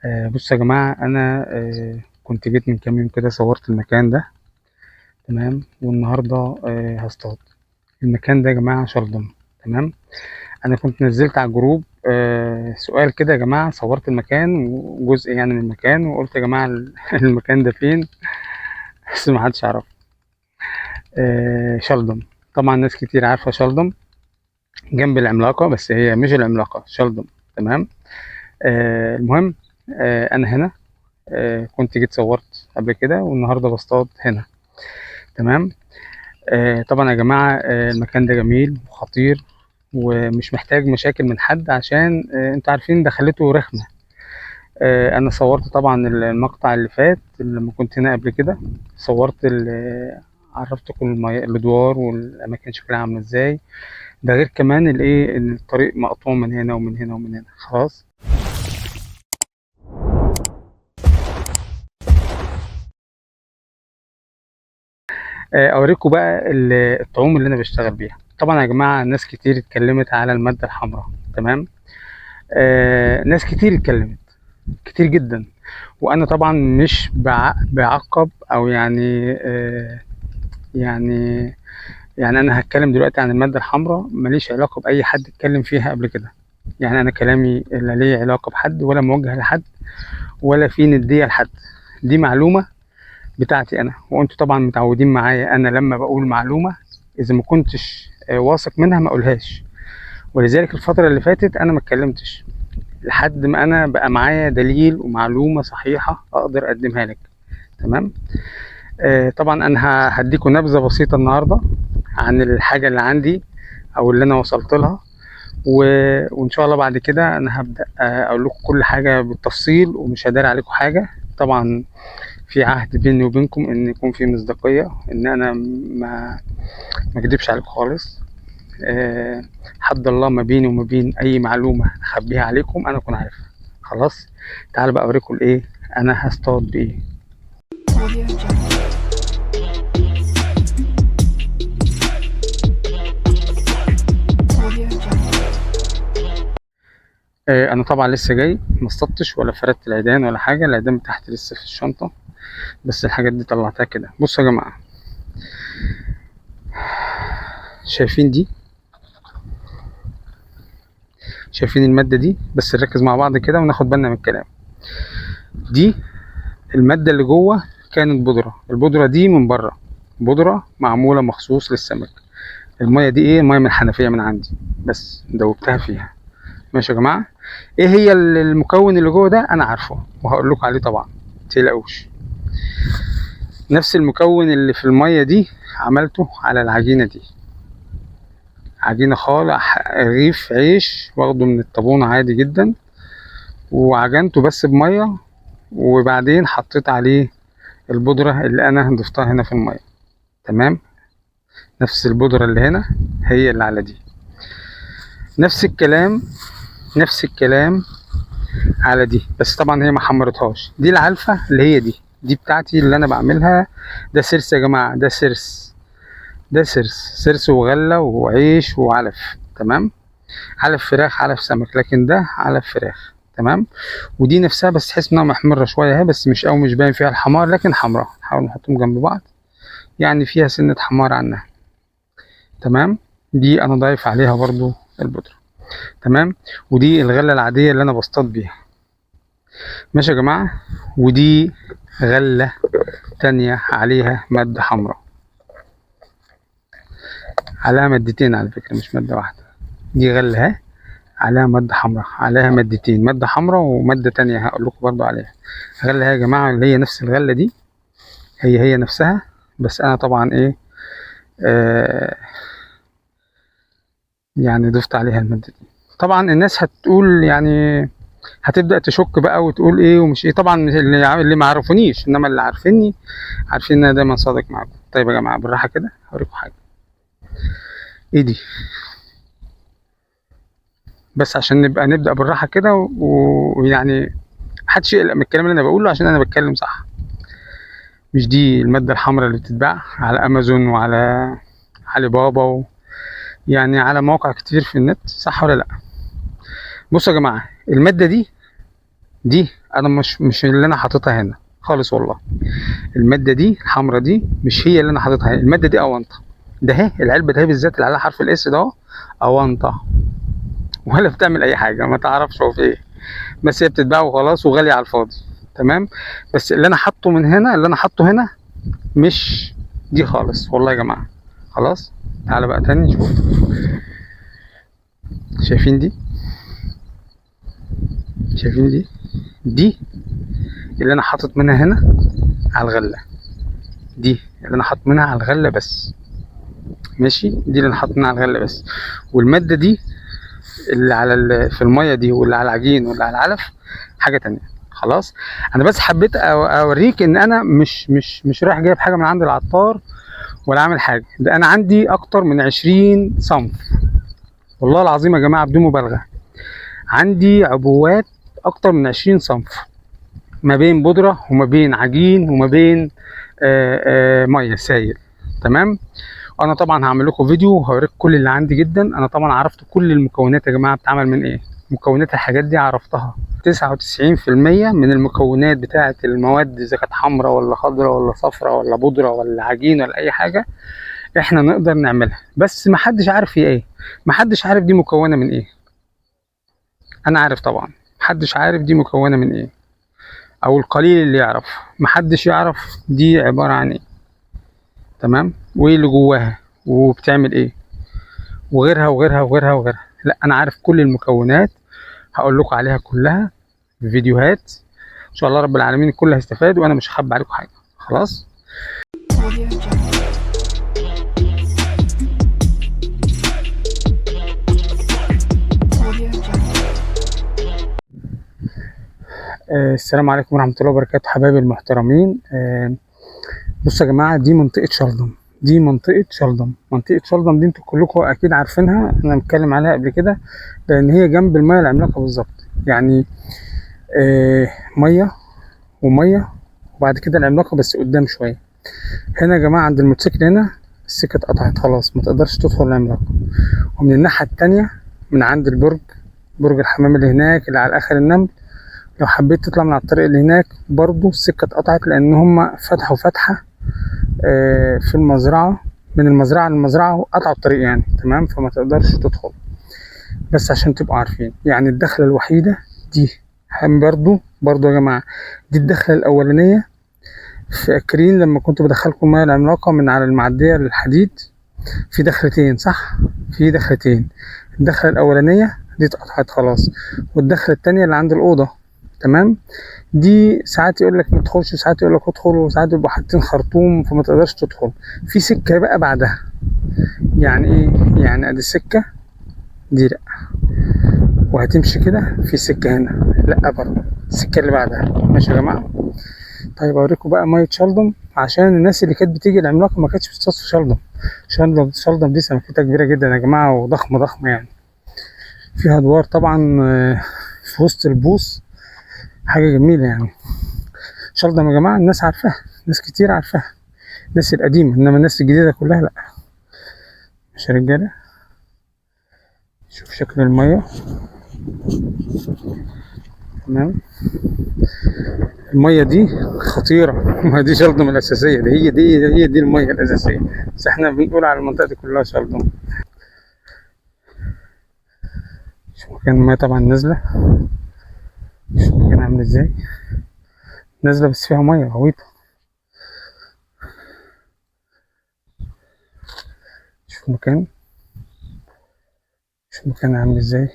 بصوا يا جماعة، انا كنت جيت من كام يوم كده صورت المكان ده، تمام. والنهارده هصطاد المكان ده يا جماعة، شلضم، تمام. انا كنت نزلت على الجروب سؤال كده يا جماعة، صورت المكان وجزء يعني من المكان، وقلت يا جماعة المكان ده فين، بس ما حدش عرف. شلضم، طبعا ناس كتير عارفه شلضم، جنب العملاقة، بس هي مش العملاقة، شلضم، تمام. المهم، انا هنا، كنت جيت صورت قبل كده، والنهارده بصطاد هنا، تمام. طبعا يا جماعة، المكان ده جميل وخطير، ومش محتاج مشاكل من حد، عشان انتوا عارفين دخلته رخمة. انا صورت طبعا المقطع اللي فات لما كنت هنا قبل كده، صورت عرفتكم الادوار والاماكن شكلها عامله ازاي، ده غير كمان الطريق مقطوع من هنا ومن هنا ومن هنا، خلاص. اوريكم بقى الطعوم اللي انا بشتغل بيها. طبعا يا جماعة ناس كتير اتكلمت على المادة الحمراء، تمام. ناس كتير اتكلمت كتير جدا، وانا طبعا مش بعقب او يعني، يعني، يعني انا هتكلم دلوقتي عن المادة الحمراء، ماليش علاقة باي حد اتكلم فيها قبل كده، يعني انا كلامي لا ليه علاقة بحد ولا موجه لحد ولا في نديه لحد، دي معلومة بتاعتي انا، وانتوا طبعا متعودين معايا انا لما بقول معلومة اذا ما كنتش واثق منها ما اقولهاش، ولذلك الفترة اللي فاتت انا ما اتكلمتش لحد ما انا بقى معايا دليل ومعلومه صحيحه اقدر اقدمها لك، تمام. طبعا انا هديكم نبذه بسيطة النهارده عن الحاجة اللي عندي او اللي انا وصلت لها، وان شاء الله بعد كده انا هبدا، اقول لكم كل حاجة بالتفصيل ومش هداري عليكم حاجة. طبعا في عهد بيني وبينكم ان يكون في مصداقية، ان انا ما اكدبش عليكم خالص. حد الله ما بيني وما بين اي معلومة اخبيها عليكم انا اكون عارفها، خلاص. تعالوا بقى اوريكم الايه انا هصطاد بايه. انا طبعا لسه جاي، ما اصطدتش ولا فردت العيدان ولا حاجة، العيدان بتاعتي لسه في الشنطة، بس الحاجات دي طلعتها كده. بصوا يا جماعة، شايفين دي؟ شايفين المادة دي؟ بس نركز مع بعض كده وناخد بالنا من الكلام. دي المادة اللي جوه كانت بودره، البودره دي من بره، بودره معمولة مخصوص للسمك. المية دي ايه؟ المية من الحنفية من عندي، بس دوبتها فيها. ماشي يا جماعة. ايه هي المكون اللي جوه ده؟ انا عارفه وهقول لكم عليه طبعا، متقلقوش. نفس المكون اللي في المية دي عملته على العجينة دي، عجينه خالص، رغيف عيش واخده من الطابونه عادي جدا، وعجنته بس بميه، وبعدين حطيت عليه البودره اللي انا ضفتها هنا في المية، تمام. نفس البودره اللي هنا هي اللي على دي، نفس الكلام، نفس الكلام على دي، بس طبعا هي ما حمرتهاش. دي العلفه اللي هي دي، دي بتاعتي اللي انا بعملها. ده سرس يا جماعة، ده سرس، ده سرس، سرس وغله وعيش وعلف، تمام. علف فراخ، علف سمك، لكن ده علف فراخ، تمام. ودي نفسها بس تحس انها محمرة شوية اهي، بس مش قوي، مش باين فيها الحمار، لكن حمراء. نحاول نحطهم جنب بعض، يعني فيها سنة حمار عنها، تمام. دي انا ضايف عليها برضو البودره، تمام. ودي الغلة العادية اللي انا بصطاد بيها، ماشي يا جماعة. ودي غله تانية عليها مادة حمراء، عليها مادتين على فكرة، مش مادة واحدة. دي غله اهي عليها مادة حمراء، عليها مادتين، مادة حمراء ومادة تانية هقول لكم برضو عليها. غله اهي يا جماعة، اللي هي نفس الغلة دي، هي هي نفسها، بس انا طبعا ايه، يعني ضفت عليها المادة دي. طبعا الناس هتقول يعني، هتبدأ تشك بقى وتقول ايه ومش ايه. طبعا اللي ما عرفونيش، انما اللي عارفيني عارفين ان انا دايما صادق معاكم. طيب يا جماعة بالراحة كده هوريكم حاجة. ايه دي؟ بس عشان نبقى نبدأ بالراحة كده، ويعني محدش يقلق من الكلام اللي انا بقوله، عشان انا بتكلم صح. مش دي المادة الحمراء اللي بتتباع على امازون وعلى علي بابا يعني على مواقع كتير في النت، صح ولا لا؟ بصوا يا جماعة، المادة دي انا مش اللي انا حاططها هنا خالص والله. المادة دي الحمراء دي مش هي اللي انا حاططها هنا. المادة دي اونطه، ده اهي العلبة ده بالذات اللي عليها حرف ال S ده اهو اونطه، ولا بتعمل اي حاجة، ما تعرفش هو في ايه، بس هي بتتباع وخلاص وغاليه على الفاضي. تمام. بس اللي انا حاطه من هنا، اللي انا حاطه هنا مش دي خالص والله يا جماعة. خلاص تعالى بقى تاني نشوف. شايفين دي؟ شايفين دي؟ دي اللي انا حاطط منها هنا على الغلة، دي اللي انا حاطط منها على الغلة بس. ماشي، دي اللي انا حاطط منها على الغلة بس. والمادة دي اللي على في المية دي، واللي على العجين، واللي على العلف حاجة تانية. خلاص انا بس حبيت اوريك ان انا مش رايح جايب حاجة من عند العطار ولا عامل حاجة. ده انا عندي اكتر من 20 صنف والله العظيم يا جماعة بدون مبالغه، عندي عبوات اكتر من 20 صنف، ما بين بودره وما بين عجين وما بين مية سايل. تمام. انا طبعا هعمل لكم فيديو وهوريكم كل اللي عندي جدا. انا طبعا عرفت كل المكونات يا جماعة بتتعمل من ايه، مكونات الحاجات دي عرفتها. 99% من المكونات بتاعه المواد، اذا كانت حمراء ولا خضراء ولا صفراء ولا بودره ولا عجين ولا اي حاجة، احنا نقدر نعملها، بس محدش عارف هي ايه، محدش عارف دي مكونة من ايه. انا عارف طبعا محدش عارف دي مكونة من ايه، او القليل اللي يعرف، محدش يعرف دي عبارة عن ايه. تمام. وايه اللي جواها وبتعمل ايه وغيرها وغيرها وغيرها وغيرها. لا انا عارف كل المكونات، هقول لكم عليها كلها في فيديوهات ان شاء الله رب العالمين، الكل هيستفاد وانا مش هخبي عليكم حاجة. خلاص. Audio Jungle. Audio Jungle. السلام عليكم ورحمة الله وبركاته حبايبي المحترمين. بصوا يا جماعة، دي منطقة شلضم، دي منطقة شلضم. منطقة شلضم دي انتوا كلكم اكيد عارفينها، انا متكلم عليها قبل كده، لان هي جنب المية العملاقة بالظبط. يعني مية ومية وبعد كده العملاقة بس قدام شوية. هنا يا جماعة عند الموتوسيكل هنا السكة اتقطعت خلاص، ما تقدرش تدخل العملاقة. ومن الناحية التانية من عند البرج، برج الحمام اللي هناك اللي على اخر النمل، لو حبيت تطلع من على الطريق اللي هناك برضو السكة اتقطعت، لأن هم فتحوا فتحة في المزرعة، من المزرعة للمزرعة وقطعوا الطريق يعني. تمام. فما تقدرش تدخل، بس عشان تبقوا عارفين يعني. الدخلة الوحيدة دي برضو يا جماعة، دي الدخلة الأولانية. فاكرين لما كنت بدخلكم مية العملاقة من على المعدية للحديد؟ في دخلتين صح؟ في دخلتين. الدخلة الأولانية دي اتقطعت خلاص، والدخلة التانية اللي عند الأوضة. تمام. دي ساعات يقول لك ما تدخلش، وساعات يقول لك ادخل، وساعات يبقوا حاطين خرطوم فما تقدرش تدخل. في سكة بقى بعدها، يعني ايه؟ يعني ادي السكة دي لا، وهتمشي كده في سكة هنا لا برضه، السكة اللي بعدها. ماشي يا جماعة. طيب اوريكم بقى مية شلضم، عشان الناس اللي كانت بتيجي العملاقة ما كانتش بتصطاد في شلضم. شلضم دي سمكتها كبيرة جدا يا جماعة، وضخمه ضخمة يعني، فيها ادوار طبعا، في وسط البوص، حاجة جميلة يعني. شلضم يا جماعة الناس عارفاها، ناس كتير عارفاها، الناس القديمة، انما الناس الجديدة كلها لا. مش يا رجاله؟ شوف شكل المية. تمام. المية دي خطيرة. ما دي شلضم الاساسية، دي هي دي المية الاساسية، بس احنا بنقول على المنطقة دي كلها شلضم. شوف مكان المية طبعا نازله، شوف المكان عامل ازاي، نازله بس فيها مية غويطه. شوف المكان، شوف المكان عامل ازاي،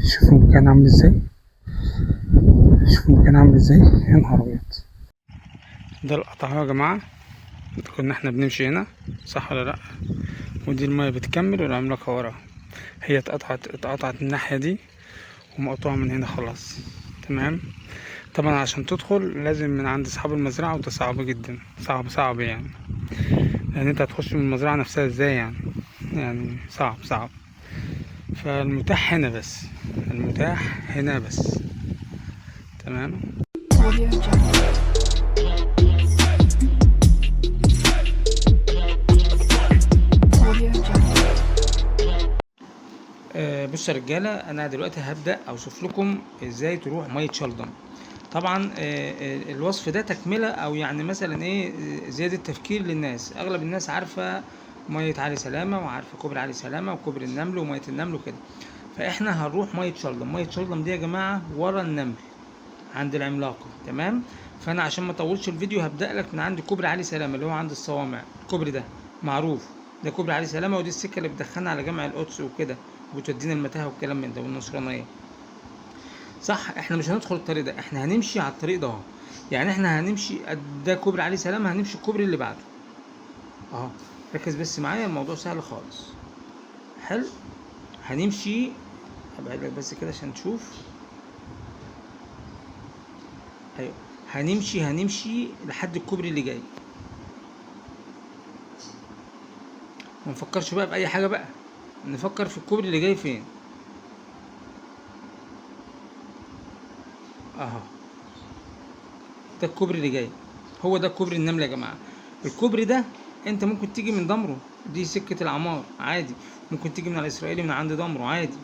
شوف المكان عامل ازاي، شوف المكان عامل ازاي. يا نهار ابيض. ده القطع اهو يا جماعة، كنا احنا بنمشي هنا صح ولا لا؟ ودي المية بتكمل والعملاقه وراها، هي اتقطعت من الناحية دي ومقطوعه من هنا خلاص. تمام. طبعا عشان تدخل لازم من عند اصحاب المزرعة، وده صعب جدا، صعب صعب يعني، لان انت هتخش من المزرعة نفسها ازاي يعني، يعني صعب صعب. فالمتاح هنا بس، المتاح هنا بس. تمام. Audio Jungle. Audio Jungle. بصوا يا رجاله، انا دلوقتي هبدا اوصف لكم ازاي تروح مية شلضم. طبعا الوصف ده تكمله، او يعني مثلا ايه، زيادة تفكير للناس. اغلب الناس عارفه مية علي سلامه، وعارفه كوبري علي سلامه وكوبري النمل ومية النمل وكده. فاحنا هنروح مية شلضم. مية شلضم دي يا جماعة ورا النمل عند العملاقة، تمام؟ فانا عشان ما اطولش الفيديو هبدا لك من عند كوبري علي سلامه اللي هو عند الصوامع. الكوبري ده معروف، ده كوبري علي سلامه، ودي السكة اللي بتدخلنا على جامع القدس وكده، وبتودينا المتاهة والكلام من ده والنصرانية، صح؟ احنا مش هندخل الطريق ده، احنا هنمشي على الطريق ده اهو. يعني احنا هنمشي ده كوبري علي سلامه، هنمشي الكوبري اللي بعده اهو. ركز بس معايا، الموضوع سهل خالص. حلو، هنمشي، هبعد لك بس كده عشان تشوف. ايوه، هنمشي لحد الكوبري اللي جاي. ما نفكرش بقى بأي حاجة بقى، نفكر في الكوبري اللي جاي فين. اهو ده الكوبري اللي جاي، هو ده كوبري النمل يا جماعة. الكوبري ده انت ممكن تيجي من دمره، دي سكة العمار عادي، ممكن تيجي من الاسرائيلي من عند دمره عادي.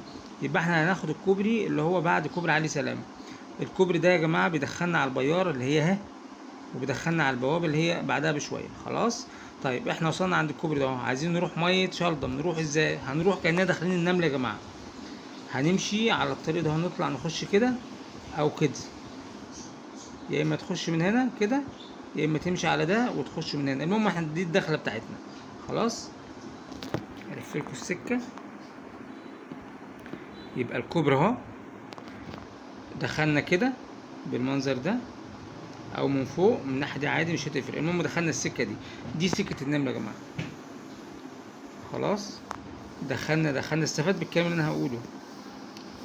يبقى احنا هناخد الكوبري اللي هو بعد كوبري علي سلامة. الكوبري ده يا جماعة بيدخلنا على البيارة اللي هي اهي، وبيدخلنا على البوابة اللي هي بعدها بشوية. خلاص، طيب احنا وصلنا عند الكوبري ده اهو، عايزين نروح مية شلضم. نروح ازاي؟ هنروح كأننا داخلين النمل يا جماعة. هنمشي على الطريق ده، هنطلع نخش كده او كده، يا اما تخش من هنا كده، يا اما تمشي على ده وتخش من هنا. المهم احنا دي الدخلة بتاعتنا. خلاص، الف لكم السكة. يبقى الكوبري اهو، دخلنا كده بالمنظر ده او من فوق من الناحية دي عادي مش هتفرق. المهم دخلنا السكة دي، دي سكة النمل يا جماعة. خلاص، دخلنا، استفاد بالكلام اللي انا هقوله.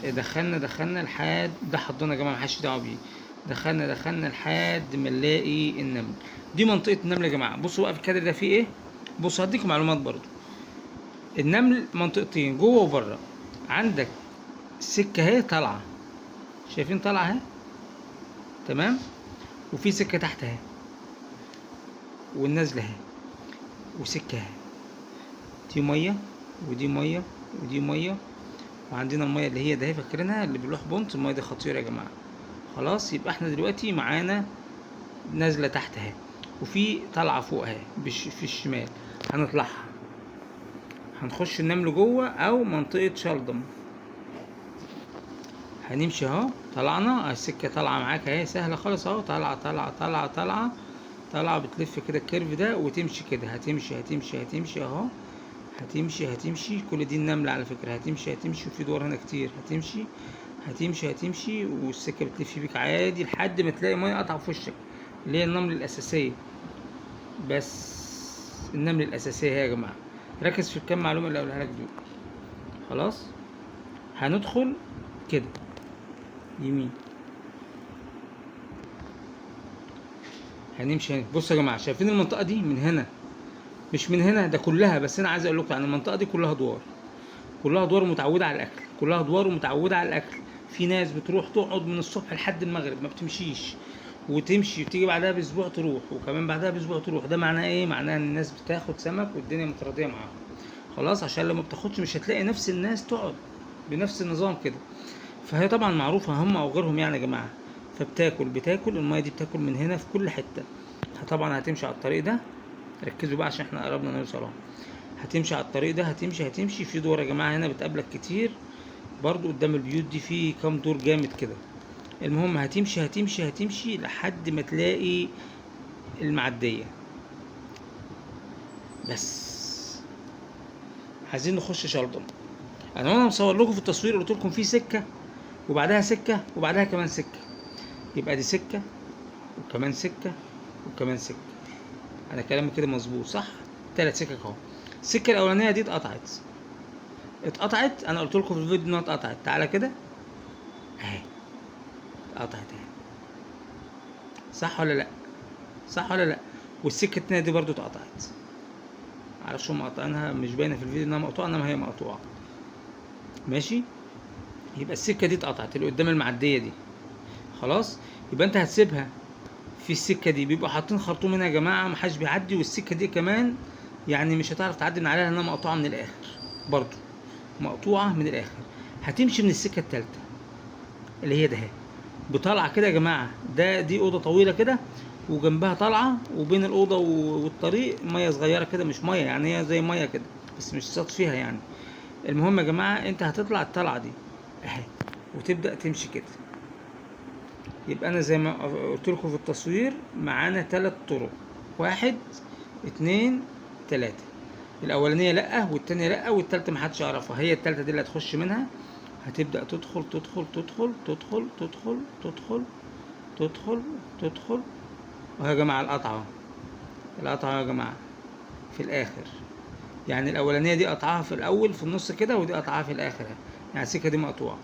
دخلنا لحد ده حضنا يا جماعة، محدش دعوه بيه. دخلنا لحد ما نلاقي النمل. دي منطقة النمل يا جماعة. بصوا بقى في الكادر ده فيه ايه. بصوا هديكم معلومات برضو. النمل منطقتين، جوه وبره. عندك السكة اهي طالعه، شايفين طالعه اهي، تمام؟ وفي سكة تحت اهي، والنازله اهي، وسكه اهي. دي مية ودي مية ودي مية، وعندنا المية اللي هي ده اهي، فاكرينها اللي بنروح بونت. المية دي خطيرة يا جماعة. خلاص، يبقى احنا دلوقتي معانا نازله تحت اهي، وفي طالعه فوق اهي في الشمال. هنطلعها، هنخش النمل جوه او منطقة شلضم. هنمشي اهو، طلعنا السكة طالعه معاك اهي، سهلة خالص اهو. طالعه طالعه طالعه طالعه طالعه، بتلف كده ال curve ده وتمشي كده. هتمشي هتمشي هتمشي اهو، هتمشي هتمشي. كل دي النملة على فكرة. هتمشي هتمشي، وفي دور هنا كتير. هتمشي هتمشي هتمشي، والسكه بتلف بيك عادي لحد ما تلاقي مية قطع في وشك، اللي هي النمل الاساسية. بس النمل الاساسية هي يا جماعة. ركز في الكام معلومة اللي هقولها لك دول. خلاص، هندخل كده يمين، هنمشي هنا. بصوا يا جماعة، شايفين المنطقة دي من هنا، مش من هنا، ده كلها. بس انا عايز اقول لكم يعني المنطقة دي كلها دوار، كلها دوار متعوده على الاكل، كلها دوار ومتعوده على الاكل. في ناس بتروح تقعد من الصبح لحد المغرب ما بتمشيش، وتمشي وتيجي بعدها باسبوع تروح، وكمان بعدها باسبوع تروح. ده معناه ايه؟ معناه ان الناس بتاخد سمك والدنيا متراضيه معاهم. خلاص، عشان لو ما بتاخدش مش هتلاقي نفس الناس تقعد بنفس النظام كده. فهي طبعا معروفة هم او غيرهم يعني يا جماعة. فبتاكل بتاكل المية دي، بتاكل من هنا في كل حتة. طبعا هتمشي على الطريق ده، ركزوا بقى عشان احنا قربنا نوصل اهو. هتمشي على الطريق ده، هتمشي هتمشي. في دور يا جماعة هنا بتقابلك كتير برضو قدام البيوت دي، في كام دور جامد كده. المهم هتمشي هتمشي هتمشي لحد ما تلاقي المعدية. بس عايزين نخش شلضم. انا وانا مصور لكم في التصوير قلت لكم في سكة، وبعدها سكة، وبعدها كمان سكة. يبقى دي سكة وكمان سكة وكمان سكة. انا كلامي كده مظبوط صح؟ 3 سكك اهو. السكة الاولانية دي اتقطعت، اتقطعت، انا قلت لكم في الفيديو انها اتقطعت. تعالى كده اهي، اتقطعت اهي، صح ولا لا؟ صح ولا لا؟ والسكه التانية دي برضو اتقطعت، معرفش هم قاطعينها، مش باينة في الفيديو انها مقطوعة، انما هي مقطوعة. ماشي، يبقى السكة دي اتقطعت اللي قدام المعدية دي. خلاص، يبقى انت هتسيبها في السكة دي. بيبقوا حاطين خرطوم هنا يا جماعة، محدش بيعدي. والسكه دي كمان يعني مش هتعرف تعدي من عليها لانها مقطوعة من الاخر، برضو مقطوعة من الاخر. هتمشي من السكة الثالثة اللي هي ده اهي، بطالعه كده يا جماعة. دي اوضة طويلة كده وجنبها طالعه، وبين الاوضة والطريق مية صغيرة كده، مش مية يعني، هي زي مية كده بس مش صاد فيها يعني. المهم يا جماعة انت هتطلع الطلعة دي اهي وتبدا تمشي كده. يبقى انا زي ما قلت لكم في التصوير معانا 3 طرق، 1 2 3. الاولانية لا، والتانية لا، والتالتة محدش يعرفها. هي التالتة دي اللي هتخش منها، هتبدا تدخل تدخل تدخل تدخل تدخل تدخل تدخل تدخل. وهي يا جماعة القطعة، القطعة يا جماعة في الاخر، يعني الاولانية دي قطعها في الاول في النص كده، ودي قطعها في الاخر، يعني السكة دي مقطوعة.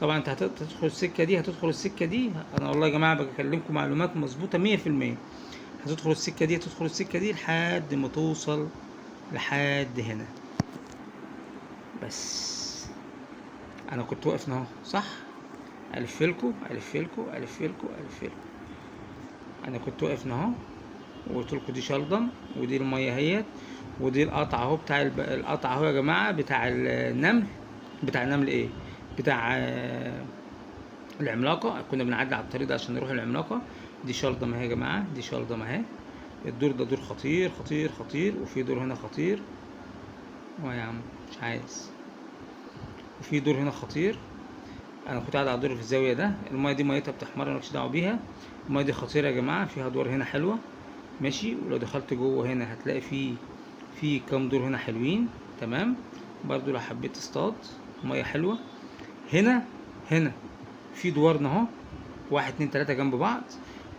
طبعا انت هتدخل السكة دي، هتدخل السكة دي. انا والله يا جماعة بكلمكم معلومات مظبوطة 100%. هتدخل السكة دي، هتدخل السكة دي لحد ما توصل لحد هنا. بس انا كنت واقف اهو صح، الفلكو الفلكو الفلكو الفلكو. انا كنت واقف اهو وقلت لكم دي شلضم، ودي المية اهيت، ودي القطع اهو بتاع القطع اهو يا جماعة بتاع النمل، بتاع النمل ايه، بتاع العملاقة. كنا بنعدي على الطريق ده عشان نروح العملاقة. دي شلضم اهي يا جماعة، دي شلضم اهي. الدور ده دور خطير خطير خطير، وفي دور هنا خطير. يا عم مش عايز. وفي دور هنا خطير. انا كنت قاعد على الدور في الزاوية ده. المية دي ميتها بتحمر، مالكش دعوه بيها. المية دي خطيرة يا جماعة، فيها دور هنا حلوة ماشي. ولو دخلت جوه هنا هتلاقي في كام دور هنا حلوين تمام. برضو لو حبيت تصطاد مية حلوة. هنا في دوارنا اهو، 1 2 3 جنب بعض،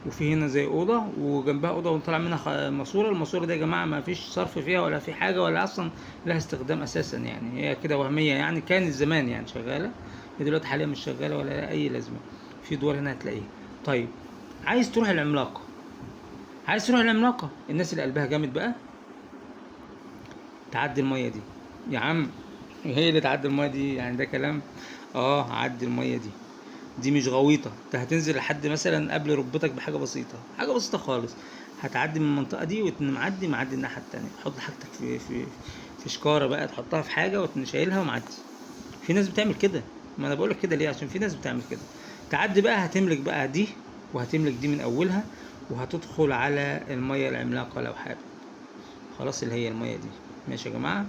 وفي هنا زي اوضة وجنبها اوضة وطلع منها ماسوره. الماسورة دي يا جماعة ما فيش صرف فيها ولا في حاجة، ولا اصلا لها استخدام اساسا، يعني هي كده وهمية يعني، كانت زمان يعني شغالة، هي دلوقتي حاليا مش شغالة ولا لها اي لازمه. في دوار هنا هتلاقيها. طيب عايز تروح العملاقة، عايز تروح العملاقة، الناس اللي قلبها جامد بقى تعدي المية دي يا عم، هي اللي تعدي المية دي يعني، ده كلام. عدي المية دي، دي مش غويطه، انت هتنزل لحد مثلا قبل ركبتك بحاجة بسيطة، حاجة بسيطة خالص. هتعدي من المنطقة دي وتمعدي معدي الناحية التانية، تحط حاجتك في في في شكاره بقى، تحطها في حاجة وتشيلها ومعدي. في ناس بتعمل كده، ما انا بقولك كده ليه، عشان في ناس بتعمل كده. تعدي بقى هتملك بقى دي، وهتملك دي من اولها، وهتدخل على المية العملاقة لو حابب. خلاص اللي هي المية دي. ماشي يا جماعة،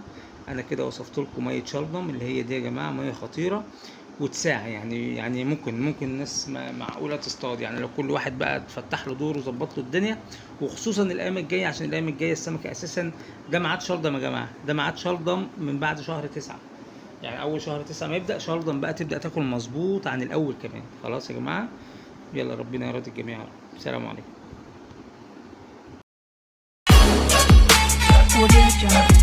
انا كده وصفت لكم مية شلضم اللي هي دي يا جماعة، مية خطيرة وتساع يعني، ممكن الناس معقولة تصطاد يعني، لو كل واحد بقى اتفتح له دور وظبط له الدنيا، وخصوصا الايام الجاية، عشان الايام الجاية السمكة اساسا ده ميعاد شلضم يا جماعة، ده ميعاد شلضم من بعد شهر 9، يعني اول شهر 9 ما يبدا شلضم بقى تبدا تاكل مظبوط عن الاول كمان. خلاص يا جماعة، يلا ربنا يرضي الجميع يا رب. السلام عليكم. Audio Jungle.